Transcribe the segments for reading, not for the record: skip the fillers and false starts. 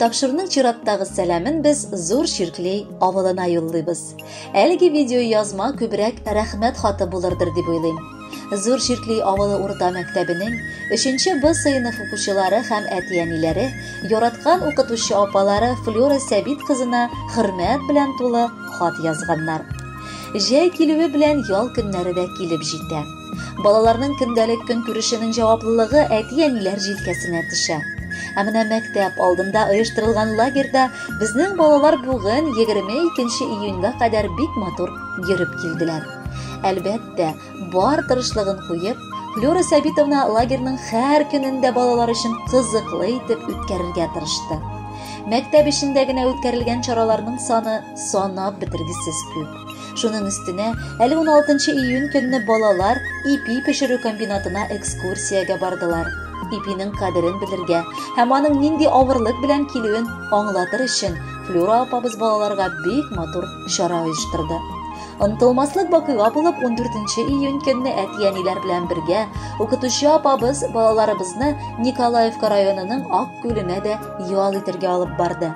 Тапшыруның чираттагы сәламен без Зур Чирклей авылына юллыйбыз. Әлеге видео язма күбрәк рәхмәт хаты булырдыр дип уйлыйм. Зур Чирклей авылы урта мәктәбенең 3 Б сыйныф укучылары һәм әти-әниләре яраткан укытучы апалары Флюра Сәбит кызына хөрмәт белән тулы хат язганнар. Җәй килүе белән ял көннәре дә килеп җитә. Балаларның көндәлек көнкүрешенең җаваплылыгы әти-әниләр җилкәсенә төшә. Ә менә мәктәп алдында оештырылган лагерьда безнең балалар бүген 22 июньгә кадәр бик матур йөреп килделәр. Әлбәттә, бар тырышлыгын куеп, Флюра Сәбитовна лагерьның һәр көнен дә балалар өчен кызыклы итеп үткәрергә тырышты. Мәктәп эчендә генә үткәрелгән чараларның саны санап бетергесез күп. Шуның өстенә, әле 16 июнь көнне балалар ипи пешерү комбинатына экскурсиягә бардылар. Ипинең кадерен белергә һәм аның нинди авырлык белән килүен аңлатыр өчен Флюра апабыз балаларга бик матур чара оештырды. Онытылмаслык вакыйга булып 14 июнь көнне әти-әниләр белән бергә укытучы апабыз балаларыбызны Николаевка районының Ак күленә дә ял итәргә алып барды.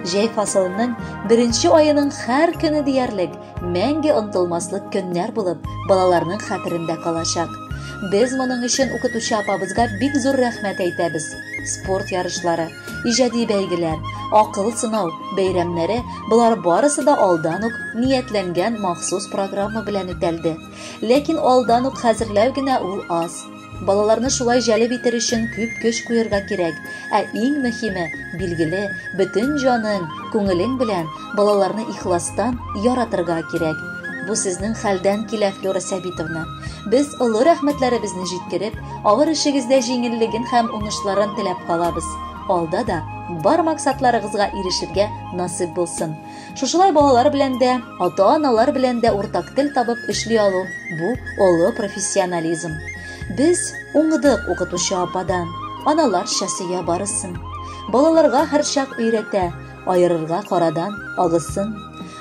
Җәй фасылының беренче аеның һәр көне диярлек мәңге онытылмаслык көннәр булып балаларның хәтерендә калачак. Без моның өчен укытучы апабызга бик зур рәхмәт әйтәбез. Спорт ярышлары, иҗади бәйгеләр, акыл сынау бәйрәмнәре болар барысы да алдан ук ниятләнгән махсус программа белән үтәлде. Ләкин алдан ук хәзерләү генә ул аз. Балаларны шулай җәлеп итер өчен күп көч куярга кирәк. Ә иң мөһиме, билгеле, бөтен җаның, күңелең белән балаларны ихластан яратырга кирәк. Бу сезнең хәлдән килә, Флюра Сәбитовна. Без олы рәхмәтләребезне җиткереп, авыр эшегездә җиңеллеген һәм уңышларын теләп калабыз. Алда да бар максатларыгызга ирешергә насыйп булсын. Шушылай балалар белән дә, ата-аналар белән дә уртак тел табып эшли алу бу олы профессионализм. Без уңдык укытучы ападан, аналарча сөя барысын. Балаларга һәрчак өйрәтә, айырырга карадан агысын.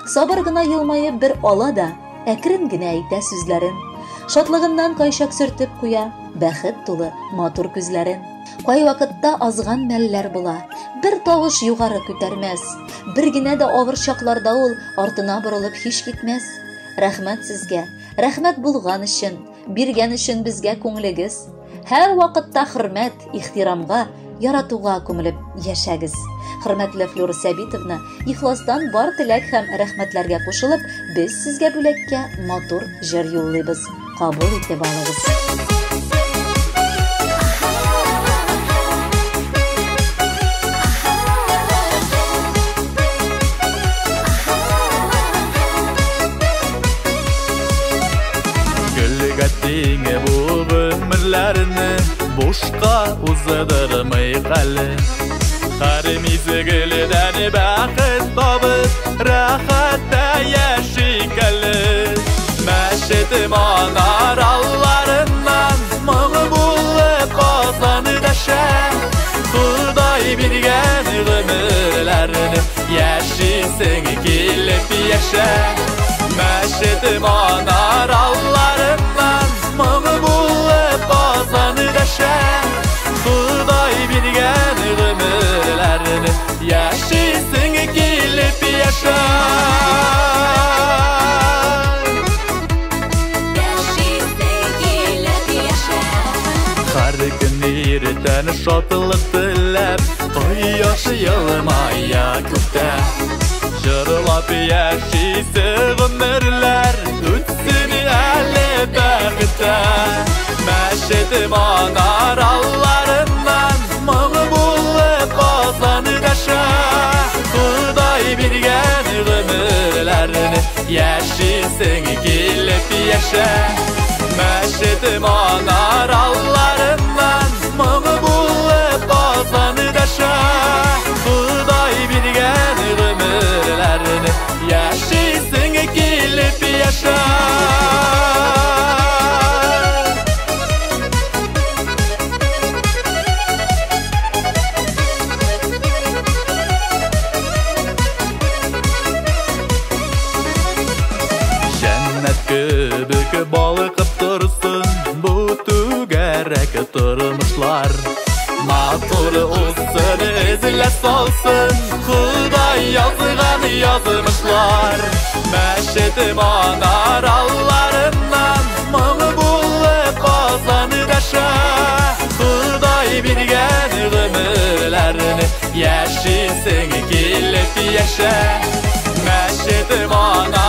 Сабыр гына елмаеп бер ала да, әкрен генә әйтә сүзләрен. Шатлыгыннан кайчак сөртеп куя, бәхет тулы матур күзләрен. Кай вакытта азган мәлләр була, бер тавыш югары күтәрмәс. Бер генә дә авыр чакларда ул артына борылып һич китмәс. Рәхмәт сезгә, рәхмәт булган өчен, биргән өчен безгә күңелегез. Һәр вакытта хөрмәт, ихтирамга, яратуга күмелеп яшәгез. Хөрмәтле Флюра Сәбитовна, ихластан бар теләк һәм рәхмәтләргә кушылып, без сезгә бүләккә матур җыр юллыйбыз. Кабул итеп алыгыз. Гөлгә тиң бу гомерләрне бушка уздырмыйк әле. Һәр мизгелдән бәхет табып, рәхәттә яшик әле. Мәчет манараларыннан моң булып азан дәшә. Ходай биргән гомерләрне яшисең килеп яшә. Мәчет манараларыннан моң булып азан дәшә. Ходай биргән гомерләрне яшисең килеп яшә. Һәр көн иртән шатлык теләп, кояш елмая күктә. Җырлап яшисе гомерләр үтсен әле бәхеттә. Мәчет манараларыннан моң булып азан дәшә. Ходай биргән гомерләрне яшисең килеп яшә. Мәчет манараларыннан моң булып азан дәшә. Ходай биргән гомерләрне яшисең килеп яшә. Җәннәт кебек балкып торсын бу түгәрәк тормышлар. Матур узсын. эзләр салсын Ходай язган язмышлар. Мәчет манараларыннан моң булып азан дәшә. Ходай биргән гомерләрне яшисең килеп яшә. Мәчет манараларыннан